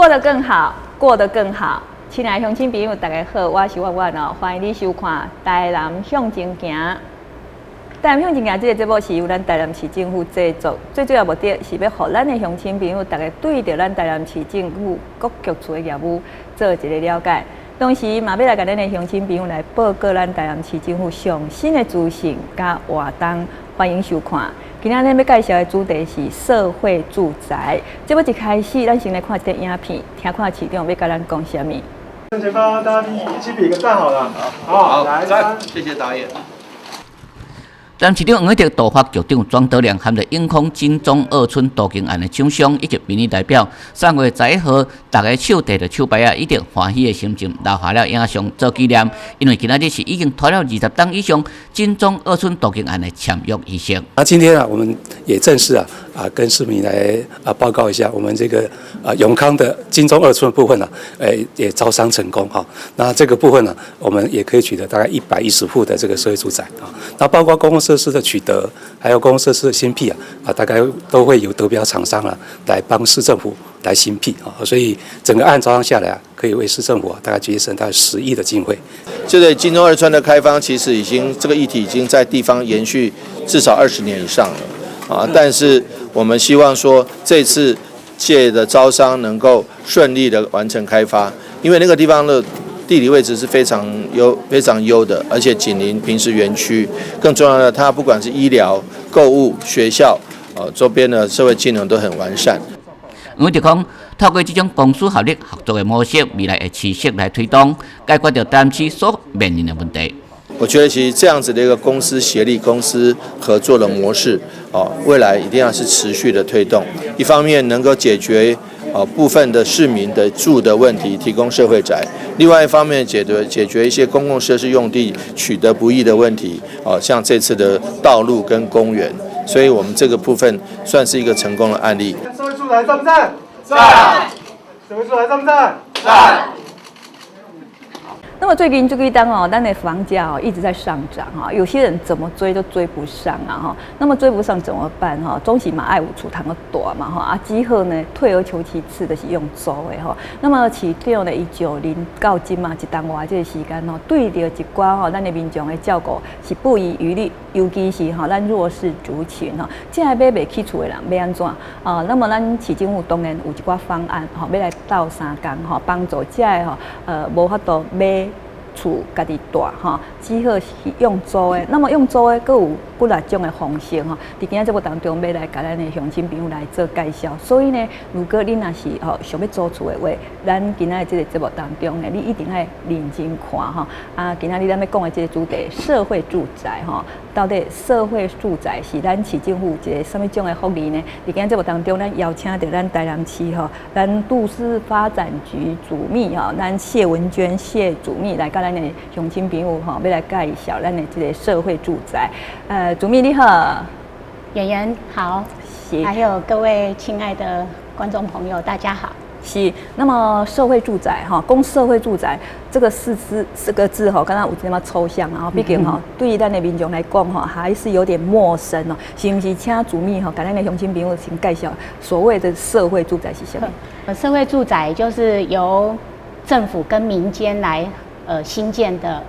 過得更好，過得更好。親愛的鄉親朋友，大家好，我是婉婉哦，歡迎你收看《台南向前行》。台南向前行這个節目是由咱台南市政府製作，最主要目的是欲予咱的鄉親朋友，逐家對著咱台南市政府各局處的業務做一个了解。同時嘛，欲來共咱的鄉親朋友來報告咱台南市政府上新的資訊佮活動，歡迎收看。今仔日欲介紹的主題是社會住宅。節目一開始，咱先來看一段影片，聽看市長欲共咱講啥物。正前方，大家一起比個讚好了。好，來，讚，謝謝導演。台南市長黃偉哲、都發局長莊德良，含著永康金鐘二村都更案的廠商以及民意代表，3月11號，逐家手提著手牌仔，以及歡喜的心情，留下了影像做紀念。因為今仔日是已經拖了20冬以上金鐘二村都更案的簽約儀式。那今天啊，我們也正式啊，跟市民來報告一下，我們這個永康的金鐘二村的部分呢，也招商成功哈。那這個部分呢，我們也可以取得大概110戶的這個社會住宅啊。那包括公共設施的取得，還有公共設施的新闢啊，大概都會有得標廠商啊來幫市政府來新闢啊，所以整個案招商下來啊，可以為市政府啊大概節省大概10億的經費。這個金鐘二村的開發，其實已經這個議題已經在地方延續至少20年以上了啊，但是我們希望說這次借的招商能夠順利的完成開發，因為那個地方的地理位置是非常優、非常優的，而且緊鄰坪石園區。更重要的，它不管是醫療、購物、學校，周邊的社會機能都很完善。黃偉哲講，透過這種公私合力合作的模式，未來會持續來推動，解決著台南市所面臨的問題。我覺得其實這樣子的一個公私協力、公私合作的模式，哦，未來一定要是持續的推動。一方面能夠解決部分的市民的住的問題，提供社會宅；另外一方面解決一些公共設施用地取得不易的問題，哦，像這次的道路跟公園，所以我們這個部分算是一個成功的案例。社會住宅讚不讚？讚。社會住宅讚不讚？讚。那麼最近這幾冬哦，咱的房價哦一直在上漲哈，有些人怎麼追都追不上啊哈。那麼追不上怎麼辦哈？總是嘛愛有厝通去蹛嘛哈。啊，只好呢退而求其次的是用租的哈。那麼市長呢，伊就任到這馬一冬外這个時間吼，對著一寡吼咱的民眾的照顧是不遺餘力，尤其是吼咱弱勢族群吼，這个買袂起厝的人欲按怎啊？那麼咱市政府當然有一寡方案吼，欲來鬥相共吼，幫助這个吼無法度買厝家己蹛吼，只好是用租的。那麼用租的，閣有幾若種的方式吼。佇今仔節目當中，欲來共咱的鄉親朋友來做介紹。所以呢，如果你若是吼想欲租厝的話，咱今仔這个節目當中呢，你一定愛認真看吼。啊，今仔日咱欲講的這个主題，社會住宅吼，到底社會住宅是咱市政府一个啥物種的福利呢？佇今仔節目當中，咱邀請著咱台南市吼，咱都市發展局主秘吼，咱謝文娟謝主秘來共咱的鄉親朋友吼，欲來介紹咱的這个社會住宅。主秘你好，演員好，是，還有各位親愛的觀眾朋友，大家好。是，那麼社會住宅哈，講社會住宅這個四字四個字哈，敢若有一點仔抽象啊，畢竟哈，對於咱的民眾來講哈，還是有點陌生哦。是毋是請主秘哈，共咱的鄉親朋友先介紹所謂的社會住宅是啥物？社會住宅就是由政府跟民間來興建的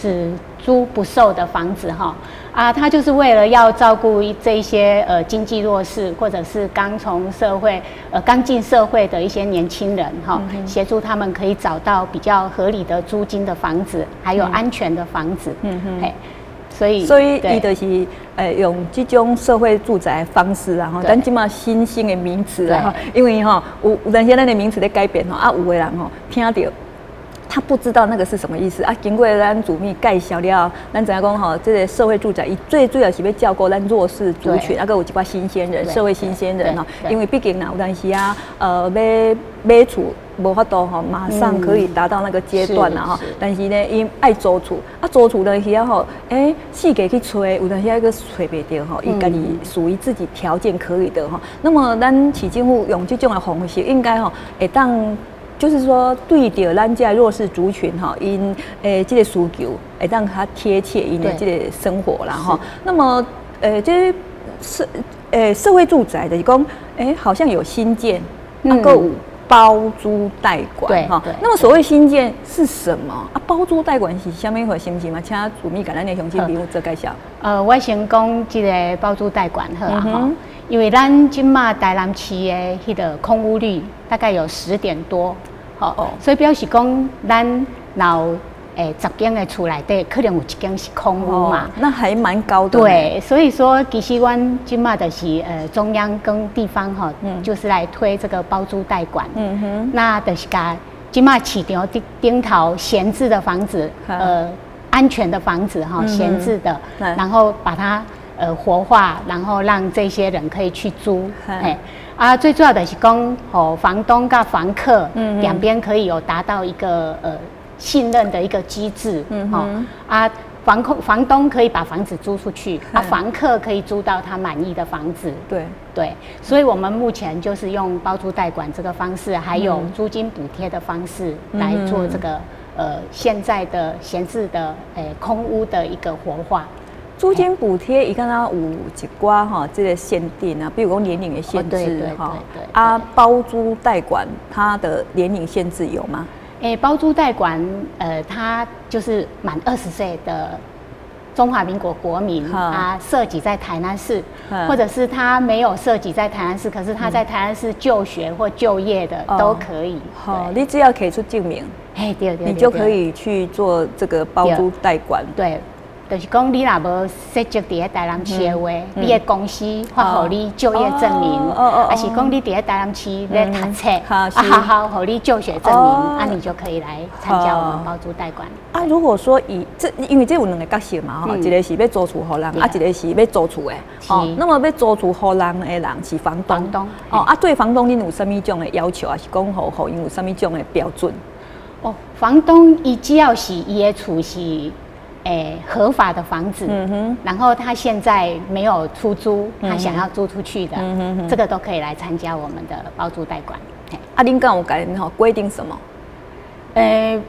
只租不售的房子哈啊，他就是為了要照顧這一些經濟弱勢或者是剛從社會剛進社會的一些年輕人哈，協助他們可以找到比較合理的租金的房子，還有安全的房子。嗯哼，嘿，所以所以伊就是用這種社會住宅方式啊，吼，咱這馬新興的名詞啊，因為吼有當時咱的名詞咧改變吼，啊有的人吼聽著，他不知道那個是什麼意思啊！經過咱主秘介紹了，咱知影講吼，這个社會住宅，伊最主要是欲照顧咱弱勢族群，啊，閣有一寡新鮮人，社會新鮮人吼。因為畢竟若有當時啊，欲買厝無法度吼，馬上可以達到那個階段啦吼。但是呢，伊愛租厝，啊，租厝的時吼，四界去揣，有當時閣揣袂著吼，伊家己屬於自己條件可以的吼。那麼咱市政府用這種的方式，應該吼會當。就是說，對著咱這弱勢族群吼，𪜶這个需求會當較貼切𪜶的這个生活啦吼。那麼，這社會住宅就是講，好像有新建，啊，閣有包租代管哈。那麼所謂新建是什麼？啊，包租代管是啥物貨？是毋是嘛？請主秘共咱的鄉親朋友做介紹。我先講這个包租代管好啊吼，因為咱這馬台南市的彼个空屋率大概有10點多，好，所以表示講咱若有10間的厝內底，可能有一間是空屋嘛。那還蠻高的。對，所以說其實阮這馬就是中央跟地方哈，就是來推這個包租代管。那就是共這馬市場頂頂頭閒置的房子，安全的房子哈，閒置的，然後把它活化，然後讓這些人可以去租。嘿，啊，最主要的是講，予房東佮房客兩邊可以有達到一個信任的一個機制，啊，房東可以把房子租出去，啊，房客可以租到他滿意的房子。對，所以我們目前就是用包租代管這個方式，還有租金補貼的方式來做這個現在的閒置的空屋的一個活化。租金補貼伊敢若有一寡吼，這个限定啊，比如講年齡的限制哈。啊，包租代管它的年齡限制有嗎？包租代管，他就是滿20歲的中華民國國民啊，設籍在台南市，或者是他沒有設籍在台南市，可是他在台南市就學或就業的都可以。好，你只要給出證明，嘿，對對，你就可以去做這個包租代管。對。就是講，你若無設籍佇咧台南市的話，你的公司發予你就業證明，抑是講你佇咧台南市咧讀冊，啊，學校予你就學證明，啊，你就可以來參加我們包租代管。啊，如果說以這，因為這有兩个角色嘛，吼，一个是欲租厝予人，啊，一个是欲租厝的。哦，那麼欲租厝予人的人是房東。房東。哦，啊，對房東恁有啥物種的要求，抑是講予𪜶有啥物種的標準？哦，房東伊只要是伊的厝是合法的房子，然後他現在沒有出租，他想要租出去的，這個都可以來參加我們的包租代管。啊，恁敢有共𪜶吼規定什麼？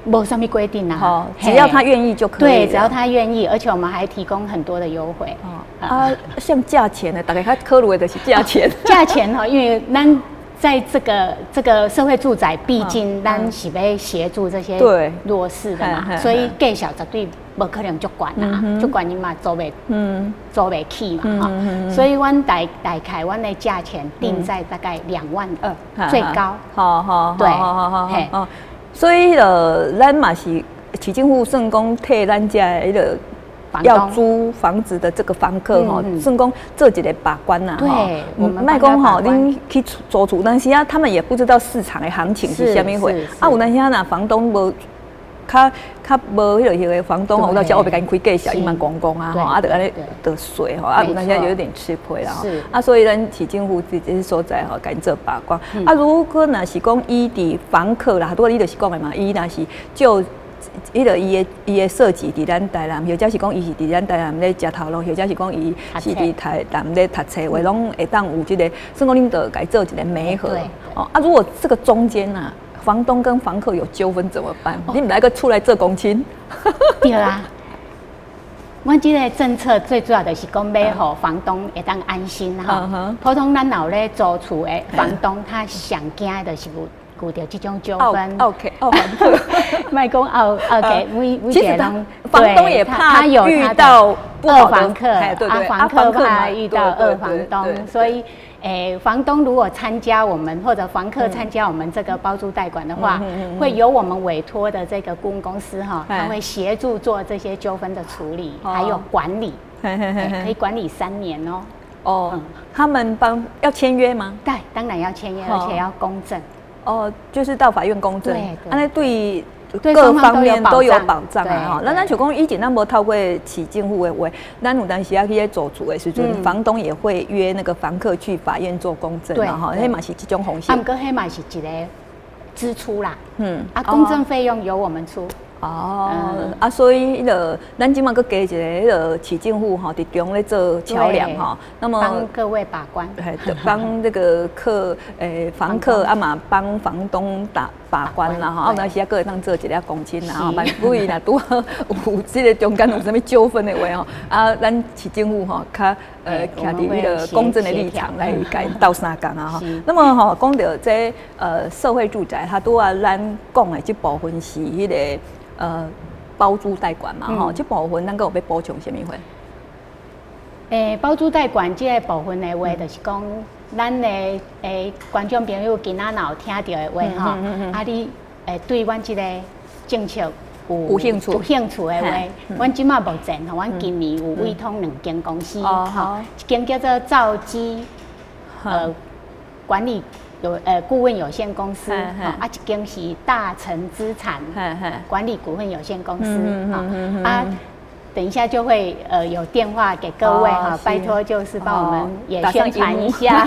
無啥物規定啊，只要他願意就可以。對，只要他願意，而且我們還提供很多的優惠。啊，像價錢呢，大家較考慮的就是價錢。價錢哈，因為咱在這個社會住宅，畢竟咱是欲協助這些弱勢的嘛，所以價數絕對無可能足懸啊，足懸𪜶嘛租袂起嘛，哈，所以阮大概阮的價錢定在大概2萬2最高。好好，對，好好好，所以咱嘛是市政府算講替咱遮的彼个要租房子的這個房客吼，算講做一个把關呐。對，莫講吼，恁去租厝，但是啊，他們也不知道市場的行情是啥物貨。啊，有當時啊，若房東無較較無彼个房東吼，有當時我欲共𪜶開價數，伊嘛戇戇啊吼，啊，就按呢就稅吼，啊，有當時有點吃虧啦。啊，所以咱市政府這這所在吼，共𪜶做把關。啊，如果若是講伊佇房客啦，拄仔你就是講的嘛，伊若是就彼个伊的設籍佇咱台南，或者是講伊是佇咱台南咧食頭路，或者是講伊是佇台南咧讀冊，話攏會當有這个，算講恁著共伊做一个媒合。哦，啊，如果這個中間啊，房東跟房客有糾紛怎麼辦？你們來個出來做公親？對啊，阮這个政策最主要就是講欲予房東會當安心哈。普通咱若有咧租厝的房東，他上驚的就是有遇著這種糾紛。 OK，哦，房客，莫講拗拗客，每一个攏房東也怕遇到二房客，啊，房客怕遇到二房東，所以。房東如果參加我們或者房客參加我們這個包租代管的話，會由我們委託的這個顧問公司哈，他會協助做這些糾紛的處理，還有管理，可以管理3年哦。哦，他們幫要簽約嗎？對，當然要簽約，而且要公證。哦，就是到法院公證。對，按呢對各方面都有保障啊！吼，咱就講以前咱無透過市政府的話，咱有當時啊去咧租厝的時陣，房東也會約那個房客去法院做公證啊！吼，彼嘛是一種風險。啊，毋過彼嘛是一個支出啦。啊，公證費用由我們出。哦，啊，所以彼个咱這馬閣加一個彼个市政府吼，佇中咧做橋梁吼，那麼幫各位把關，幫這個客房客啊嘛幫房東打。把關啦吼，啊有當時啊，閣會當做一下公親啦吼，萬一若拄好有這个中間有啥物糾紛的話吼，啊，咱市政府吼較徛佇彼个公正的立場來共𪜶鬥相共啊吼。那麼吼講著這社會住宅，它拄仔咱講的這部分是彼个包租代管嘛吼，這部分咱閣有欲補充啥物貨？包租代管這個部分的話，就是講咱的觀眾朋友今仔若有聽著的話吼，啊你對阮這個政策有有興趣有興趣的話，阮這馬目前吼，阮今年有委託兩間公司吼，一間叫做兆基管理有顧問有限公司，吼，啊一間是大成資產管理股份有限公司，吼啊。等一下就會有電話給各位哈，拜託就是幫我們也宣傳一下。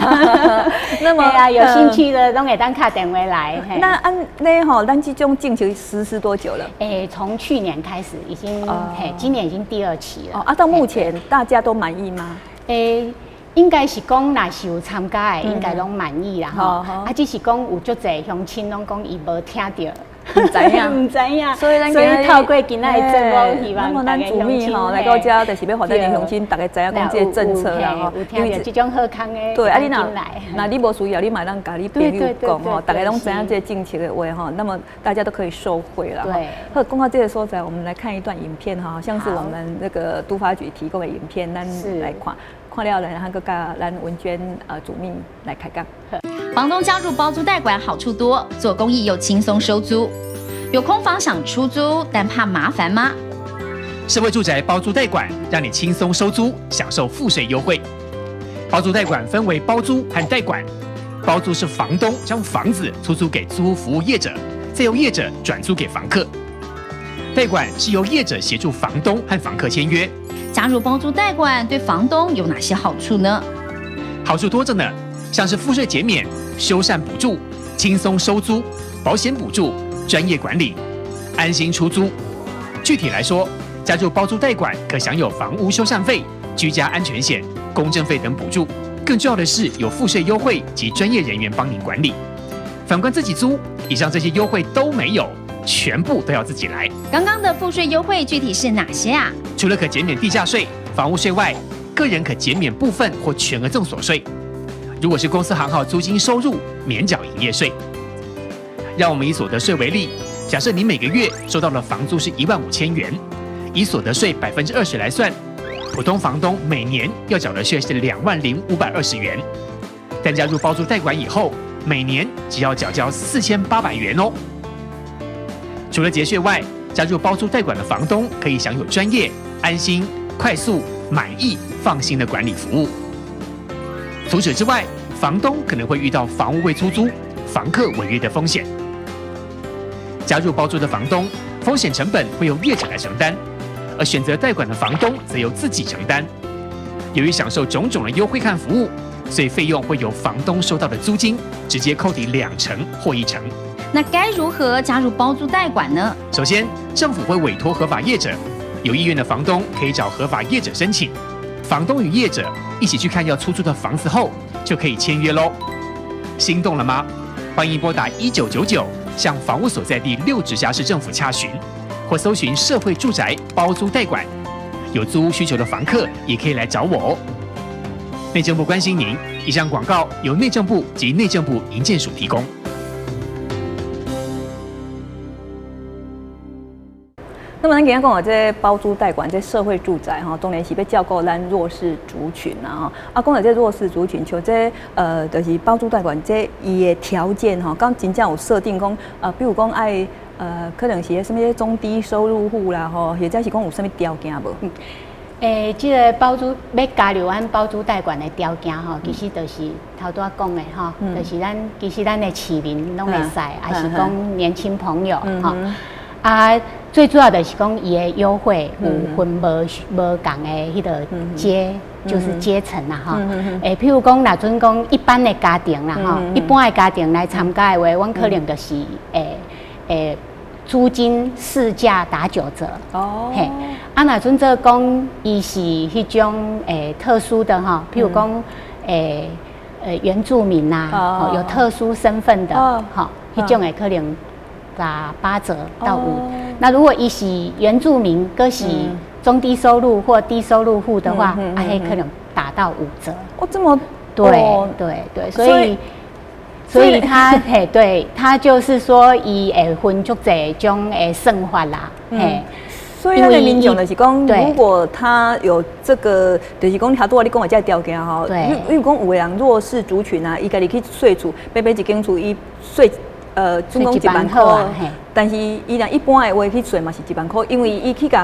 那麼啊，有興趣的攏會當敲電話來。那按呢吼，咱這種政策實施多久了？從去年開始已經，嘿，今年已經第二期了。啊，到目前大家都滿意嗎？應該是講，若是有參加的，應該攏滿意啦吼。啊，只是講有足濟鄉親攏講伊無聽著。毋知影，毋知影，所以咱所以透過今仔的節目，希望咱主秘吼來到遮，就是欲予咱的鄉親逐家知影講這个政策啦吼。有聽著這種好康的，對，啊你若若你無需要，你嘛會當共你朋友講吼，逐家攏知影這个政策的話吼，那麼大家都可以受惠啦。對。好，講到這个所在，我們來看一段影片哈，像是我們那個都發局提供的影片，咱來看，看了然後閣佮咱文娟主秘來開講。房東加入包租代管好處多，做公益又輕鬆收租。有空房想出租，但怕麻煩嗎？社會住宅包租代管，讓你輕鬆收租，享受賦稅優惠。包租代管分為包租和代管。包租是房東將房子出租給租屋服務業者，再由業者轉租給房客。代管是由業者協助房東和房客簽約。加入包租代管對房東有哪些好處呢？好處多着呢，像是賦稅減免、修繕補助、輕鬆收租、保險補助、專業管理、安心出租。具體來說，加入包租代管可享有房屋修繕費、居家安全險、公證費等補助。更重要的是，有賦稅優惠及專業人員幫您管理。反觀自己租，以上這些優惠都沒有，全部都要自己來。剛剛的賦稅優惠具體是哪些啊？除了可減免地價稅、房屋稅外，個人可減免部分或全額綜所稅。如果是公司行號租金收入，免繳營業稅。讓我們以所得稅為例，假設你每個月收到的房租是15,000元，以所得稅20%來算，普通房東每年要繳的稅是20,520元。但加入包租代管以後，每年只要繳交4,800元哦。除了節稅外，加入包租代管的房東可以享有專業、安心、快速、滿意、放心的管理服務。除此之外，房東可能會遇到房屋未出租、房客違約的風險。加入包租的房東，風險成本會由業者來承擔，而選擇代管的房東則由自己承擔。由於享受種種的優惠和服務，所以費用會由房東收到的租金直接扣抵2成或1成。那該如何加入包租代管呢？首先，政府會委託合法業者，有意願的房東可以找合法業者申請。房東與業者一起去看要出租的房子後，就可以簽約嘍。心動了嗎？歡迎撥打1999向房屋所在地六直轄市政府洽詢，或搜尋社會住宅包租代管。有租屋需求的房客也可以來找我哦。內政部關心您。以上廣告由內政部及內政部營建署提供。那麼咱今仔講的這包租代管，這社會住宅吼，當然是欲照顧咱弱勢族群啦吼。啊，講到這弱勢族群，像這就是包租代管這伊的條件吼，敢真正有設定講，比如講愛可能是啥物中低收入戶啦吼，或者是講有啥物條件無？這个包租欲加入阮包租代管的條件吼，其實就是頭拄仔講的吼，就是咱其實咱的市民攏會使，抑是講年輕朋友吼。啊，最主要就是講伊的優惠有分無無仝的彼个階，就是階層啦吼。譬如講，若準講一般的家庭啦吼，一般的家庭來參加的話，阮可能就是租金市價打9折。嘿，啊，若準做講伊是彼種特殊的吼，譬如講原住民呐，有特殊身份的，吼，彼種的可能。打8折到5。那如果伊是原住民，閣是中低收入或低收入戶的話，啊，彼可能打到5折。哦，這麼對對對，所以他嘿，對他就是說，伊會分足濟種的算法啦，嘿。所以咱的民眾就是講，如果他有這個，就是講頭拄仔你講的這個條件吼，比如講有的人弱勢族群啊，伊家己去稅厝，買買一間厝，伊稅總共1萬塊，但是伊若一般的話去稅嘛是一萬塊，因為伊去共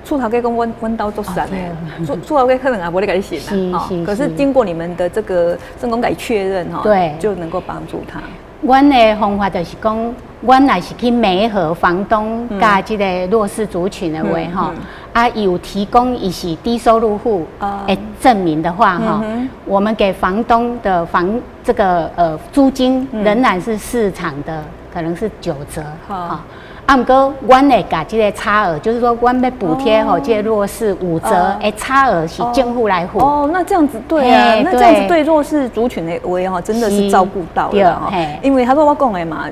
厝頭家講，阮兜足散的，厝頭家可能也無咧共你信啦，可是經過你們的這個政工改確認哈，就能夠幫助他。阮的方法就是講，阮若是去媒合房東佮這个弱勢族群的話吼，啊，有提供伊是低收入戶的證明的話哈，我們給房東的房這個租金仍然是市場的可能是9折，哈。啊，毋過，阮會共這个差額，就是說，阮欲補貼予這个弱勢5折，欸，差額是政府來付。哦，那這樣子對啊，那這樣子對弱勢族群的話哈，真的是照顧到了哈。因為頭拄我講的嘛，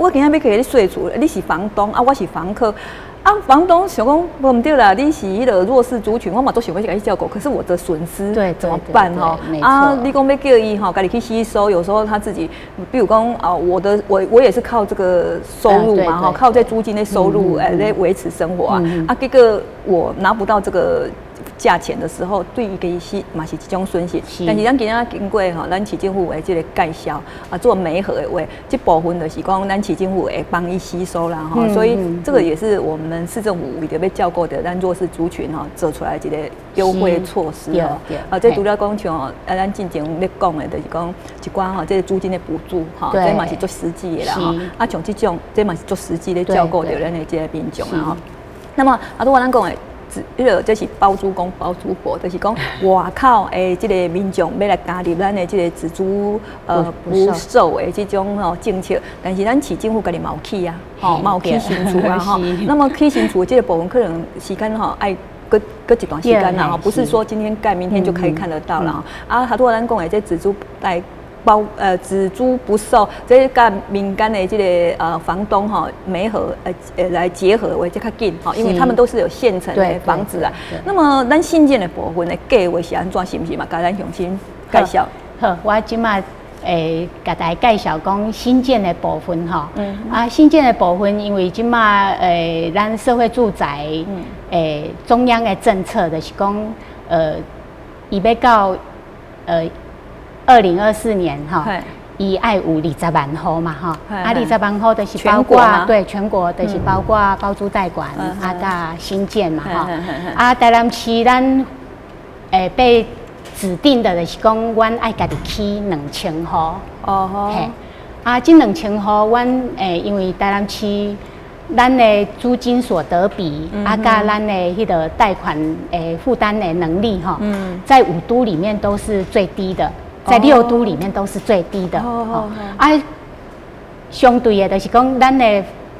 我今仔欲去共你稅厝，你是房東啊，我是房客。啊，房東想講無毋對啦，你是彼个弱勢族群，我嘛足想欲共你照顧，可是我的損失怎麼辦哈？啊，你講欲叫伊吼，家己去吸收，有時候他自己，比如講啊，我的我我也是靠這個收入嘛哈，靠這租金的收入來維持生活啊，啊，結果我拿不到這個價錢的時候，對伊家己嘛是一種損失。但是咱今仔經過吼，咱市政府的這个介紹啊，做媒合的話，這部分就是講咱市政府會幫伊吸收啦吼，所以這個也是我們市政府為著欲照顧著咱弱勢族群吼，做出來一个優惠措施哦。啊，這除了講像啊，咱進前咧講的，就是講一寡吼，這个租金的補助吼，這嘛是足實際的啦吼。啊，像這種，這嘛是足實際咧照顧著咱的這个民眾啊吼。那麼啊，拄仔咱講的，彼个這是包租公包租婆，就是講外口的這个民眾欲來加入咱的這个只租不售的這種吼政策，但是咱市政府家己嘛有起啊，吼嘛有起新厝啊吼。那麼起新厝這个部分可能時間吼愛閣一段時間啦吼，不是說今天蓋明天就可以看得到啦。啊，頭拄仔咱講的這只租貸包只租不售，這佮民間的這个房東吼媒合來結合為這較緊吼，因為他們都是有現成的房子啊。那麼咱新建的部分的計劃是按怎？是毋是嘛？共咱鄉親介紹。好，我這馬會共大家介紹講新建的部分吼。啊，新建的部分，因為這馬咱社會住宅中央的政策就是講伊欲到2024年哈，伊愛有20萬戶嘛吼，啊20萬戶就是包括對全國就是包括包租代管啊佮新建嘛吼，啊台南市咱被指定的就是講，阮愛家己起2000戶，哦嘿，啊這兩千戶，阮因為台南市咱的租金所得比啊，佮咱的彼个貸款負擔的能力吼，在5都裡面都是最低的。在6都裡面都是最低的，啊，相對的，就是講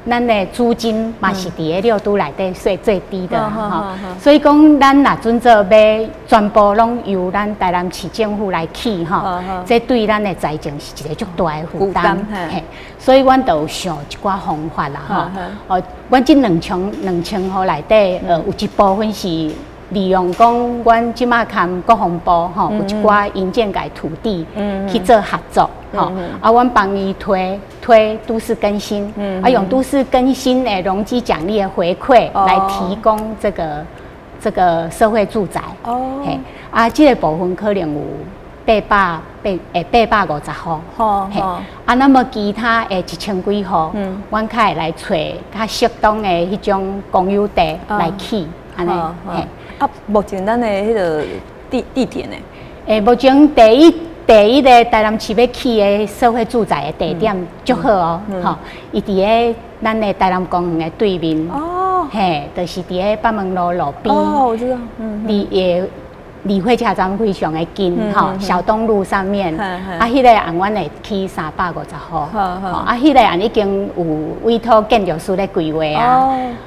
咱的租金嘛是佇咧六都內底算最低的吼，所以講咱若準做欲全部攏由咱台南市政府來起吼，這對咱的財政是一个足大的負擔，嘿，所以阮就有想一寡方法啦吼，哦，阮這2000戶內底，有一部分是利用講，阮這馬佮國防部吼有一寡營建改土地去做合作吼，啊，阮幫伊推推都市更新，啊，用都市更新的容積獎勵的回饋來提供這個社會住宅。哦，嘿，啊，這个部分可能有850戶。嘿，啊，那麼其他的1000幾戶，阮較會來揣較適當的彼種公有地來起，按呢，嘿。啊，目前咱的彼个地點呢？欸，目前第一个台南市欲起的社會住宅的地點足好哦，吼，伊佇咧咱的台南公園的對面，哦，嘿，就是佇咧北門路路邊，哦，我知道，離火車站非常的近，吼，小東路上面，啊，彼个案阮會起350戶，啊，彼个案已經有委託建築師咧規劃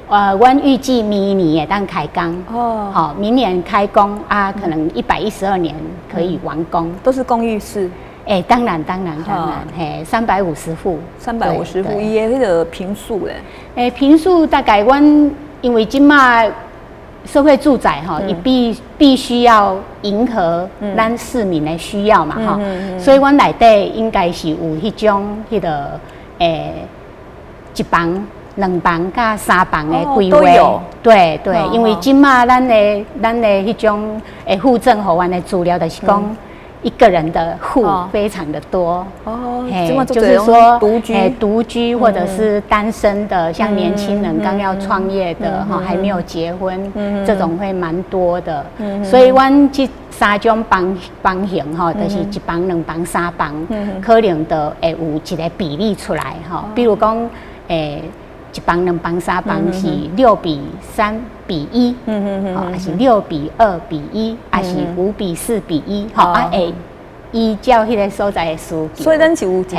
啊，阮預計明年會當開工，哦，好，明年開工啊，可能112年可以完工，都是公寓式。欸，當然當然當然，嘿，三百五十戶， 350戶，伊的彼个坪數咧？欸，坪數大概阮因為這馬社會住宅吼，伊必須要迎合咱市民的需要嘛吼，所以阮內底應該是有彼種彼个一房、兩房佮三房的規劃。對對，因為這馬咱的彼種戶政予阮的資料就是講，一個人的戶非常的多哦，就是說獨居，獨居或者是單身的，像年輕人剛要創業的哈，還沒有結婚，這種會蠻多的。所以阮這三種房型哈，就是一房、兩房、三房，可能就會有一個比例出來哈。比如講，一房、兩房、三房是6比3比1，還是6比2比1，還是5比4比1，吼啊會依照彼个所在的需求。所以咱是有一个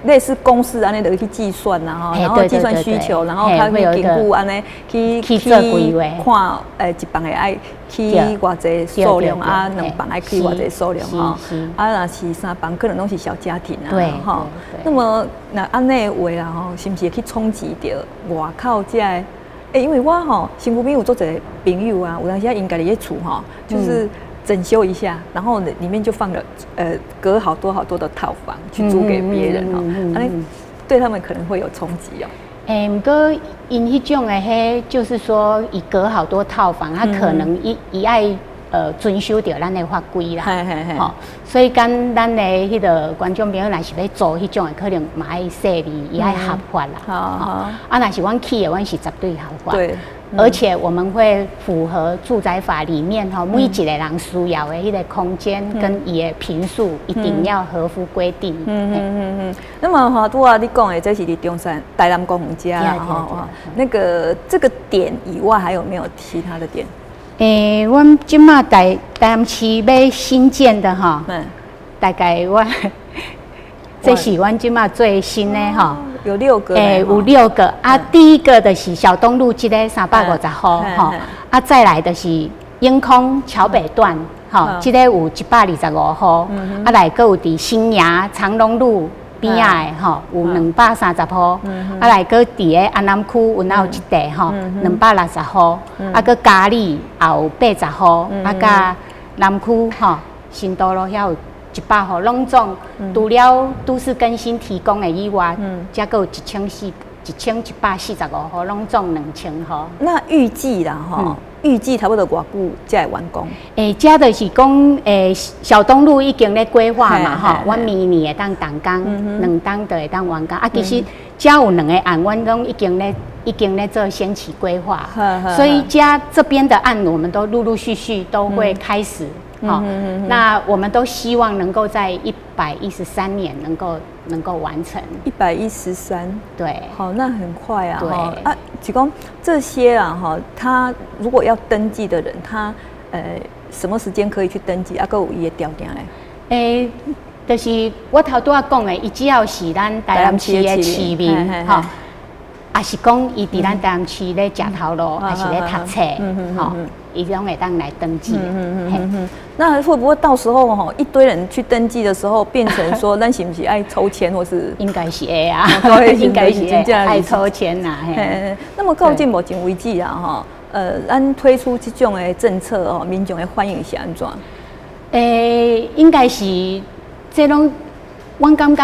類似公式按呢落去計算啦，吼，然後計算需求，然後較去評估按呢去去做規劃，看一房的愛起偌濟數量啊，兩房愛起偌濟數量吼，啊若是三房可能攏是小家庭啊，吼。那麼若按呢話啦吼，是毋是會去衝擊著外口這个？欸，因為我吼身軀邊有足濟朋友啊，有當時啊𪜶家己的厝吼，就是整修一下，然後裡面就放了隔好多好多的套房去租給別人哦，按呢對他們可能會有衝擊哦。欸，毋過𪜶彼種的彼，就是說伊隔好多套房，他可能伊愛遵守著咱的法規啦，吼，所以講咱的彼个觀眾朋友若是欲租彼種的，可能嘛愛細膩，伊愛合法啦。啊，若是阮起的，阮是絕對合法。而且我們會符合住宅法裡面吼，每一個人需要的彼个空間跟伊的坪數，一定要合乎規定。那麼哈，拄仔你講的這是佇中山台南公園遮啦，吼，那個這個點以外，還有沒有其他的點？欸，阮這馬台南市欲新建的哈，大概我這是阮這馬最新的哈，有六個，欸，有六個啊。第一個就是小東路這个350戶吼，啊，再來就是永康橋北段吼，這個有125戶，啊，來閣有佇新營長隆路邊仔的吼，有230戶，啊，來閣佇个安南區，阮也有一塊吼，260戶，啊，閣佳里也有80戶，啊，佮南區吼，新都路遐有100戶，攏總除了都市更新提供的以外，才閣有1145戶，攏總2000戶。那預計啦，吼，預計差不多偌久才會完工？欸，這就是講，欸，小東路已經咧規劃嘛，吼，阮明年會當動工，2冬就會當完工。啊，其實這有兩個案，阮攏已經咧做先期規劃，所以這這邊的案，我們都陸陸續續都會開始。好，那我們都希望能夠在113年能夠完成。113，對，好，那很快啊。對啊，提供這些啊，哈，他如果要登記的人，他什麼時間可以去登記？啊，閣有伊的條件咧？欸，就是我頭拄仔講的，伊只要是咱台南市的市民，吼，抑是講伊佇咱台南市咧食頭路，抑是咧讀冊，吼，伊攏會當來登記。那會不會到時候吼一堆人去登記的時候，變成說咱是毋是愛抽籤，或是應該是會啊，應該是愛抽籤啦。那麼到這目前為止啊，吼，咱推出這種的政策哦，民眾的反應是按怎？欸，應該是這攏，阮感覺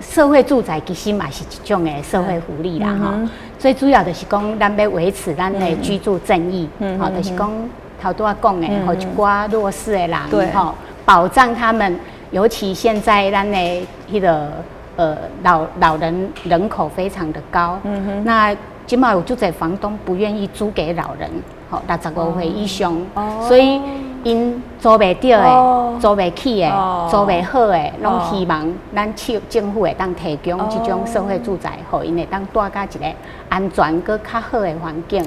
社會住宅其實嘛是一種的社會福利啦，吼。最主要就是講，咱欲維持咱的居住正義，吼，就是講頭拄仔講的，予一寡弱勢的人，吼，保障他們，尤其現在咱的彼个老人人口非常的高，那這馬有足濟房東不願意租給老人，吼，65歲以上，所以𪜶租袂著的、租袂起的、租袂好的，攏希望咱市政府會當提供這種社會住宅，予𪜶會當住佇一個安全、閣較好的環境。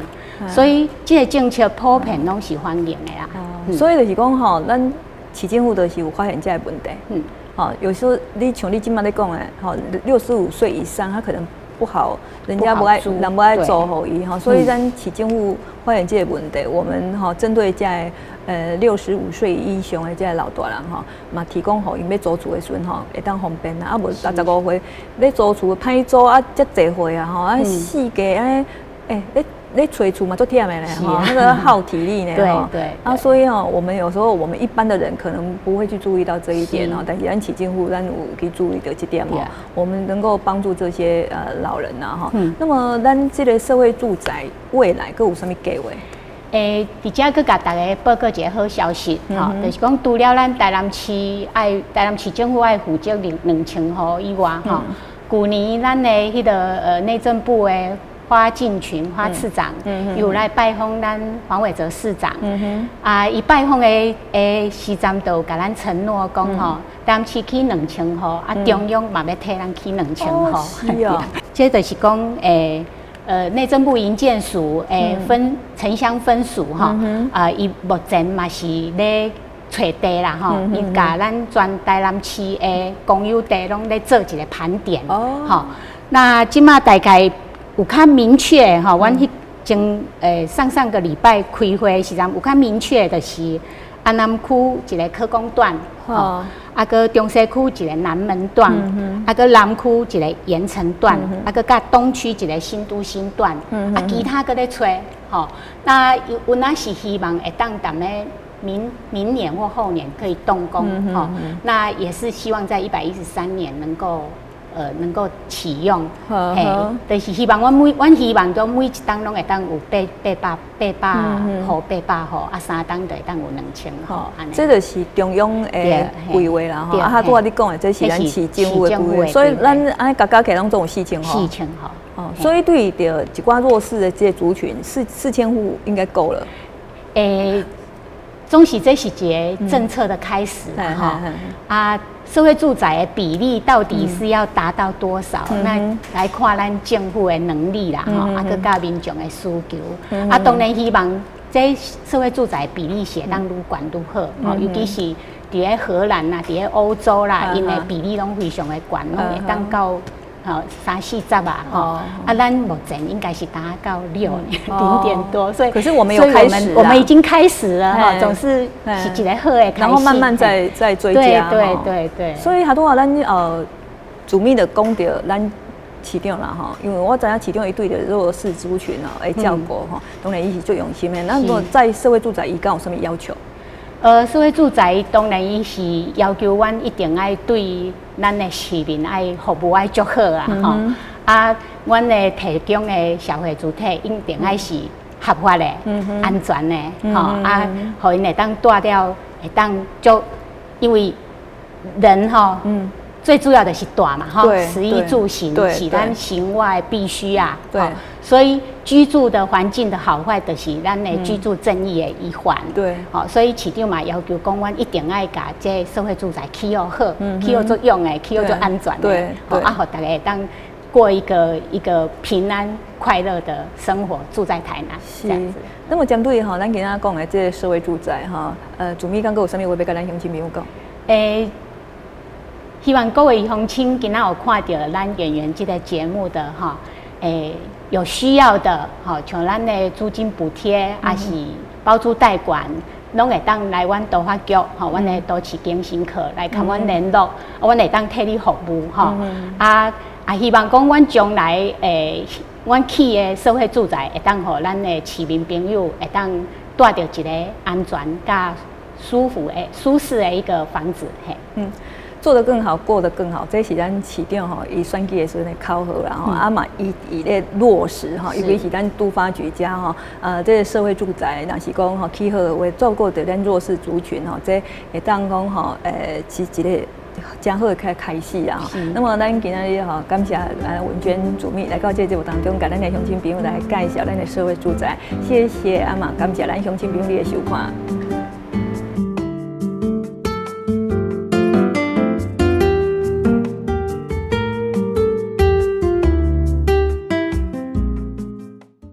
所以這個政策普遍攏是歡迎的啦。所以就是講吼，咱市政府就是有發現這個問題。好，有時候你像你這馬咧講的，吼，65歲以上，他可能不好，人家無愛，人無愛租予伊吼，所以咱市政府發現這個問題，我們吼針對這65歲以上的這个老大人吼，嘛提供予𪜶欲租厝的時陣吼，會當方便啊，啊無65歲欲租厝歹租啊，遮濟歲啊吼，啊四界按呢，欸，咧揣厝嘛足忝的咧吼，那個耗體力呢吼。啊，所以吼，我們有時候我們一般的人可能不會去注意到這一點哦，但是咱市政府咱有去注意到這點哦，我們能夠幫助這些老人呐哈。那麼咱這個社會住宅未來閣有啥物計劃？欸，佇遮閣共大家報告一個好消息，吼，就是講除了咱台南市愛台南市政府愛負責兩千戶以外，吼，舊年咱的彼個內政部的花敬群花次長有來拜訪咱黃偉哲市長，啊，伊拜訪的時陣就共咱承諾講吼，台南市起兩千戶，啊，中央嘛欲替咱起兩千戶，是啊，這就是講內政部營建署分城鄉分署吼，啊，伊目前嘛是咧揣地啦吼，伊共咱全台南市的公有地攏咧做一個盤點，吼，那這馬大概有較明確吼，阮彼前上上個禮拜開會的時陣有較明確的是安南區一個科工段，吼，啊，閣中西區一個南門段，啊，閣南區一個鹽埕段，啊，閣佮東區一個新都心段，啊，其他閣咧揣，吼，那阮也是希望會當踮咧明明年或後年可以動工，吼，那也是希望在113年能夠啟用，嘿，就是希望阮希望講每一棟攏會當有八百戶，啊，三棟就會當有2000戶。這就是中央的規劃啦，吼。啊，拄仔你講的，這是咱市政府的規劃，所以咱按呢加加起來攏總有四千戶。四千戶。哦，所以對著一寡弱勢的這個族群，四千戶應該夠了。欸，總是這是一個政策的開始哈。啊，社會住宅的比例到底是要達到多少？那來看咱政府的能力啦，吼，啊，閣佮民眾的需求。啊，當然希望這社會住宅比例是會當愈懸愈好，吼，尤其是佇咧荷蘭啦，佇咧歐洲啦，𪜶的比例攏非常的懸，攏會當到吼三四十啊，吼，啊，咱目前應該是達到六零點多，所以可是我們有開始，我們已經開始了哈，總是是一個好的開始，然後慢慢再追加，所以好多話咱主秘的講著咱市長啦吼，因為我知影市長伊對著弱勢族群哦會照顧吼，當然伊是足用心的。那如果在社會住宅，伊敢有啥物要求？社會住宅當然伊是要求阮一定愛對咱的市民愛服務愛足好啊，吼啊，阮的提供的社會住宅一定愛是合法的、安全的，吼啊，予𪜶會當蹛了會當足，因為人吼，最主要的是蹛嘛，吼，食衣住行是咱生活的必須啊，所以居住的環境的好壞，就是咱的居住正義的一環。好，所以市長嘛要求講，阮一定愛共這社會住宅起予好，起予足用的，起予足安全的，好啊，予大家會當過一個平安快樂的生活，住在台南這樣子。那麼針對吼，咱今仔講的這個社會住宅吼，主秘敢閣有啥物話欲共咱鄉親朋友講？欸，希望各位鄉親今仔有看著咱演員這個節目的哈，欸，有需要的，吼，像咱的租金補貼，抑是包租代管，攏會當來阮都發局，吼，阮的都市更新課來共阮聯絡，阮會當替你服務，吼，啊啊，希望講阮將來欸，阮起的社會住宅會當予咱的市民朋友會當蹛著一個安全佮舒服的、舒適的一個房子，嘿。做得更好，過得更好，這是咱市長吼，伊選舉的時陣的口號啦吼，啊嘛伊伊咧落實吼，尤其是咱都發局遮吼，這個社會住宅，若是講吼起好的話，照顧著咱弱勢族群吼，這會當講吼，是一個誠好的開始啊。那麼咱今仔日吼，感謝文娟主秘來到這個節目當中，共咱的鄉親朋友來介紹咱的社會住宅。謝謝啊嘛，感謝咱鄉親朋友的收看。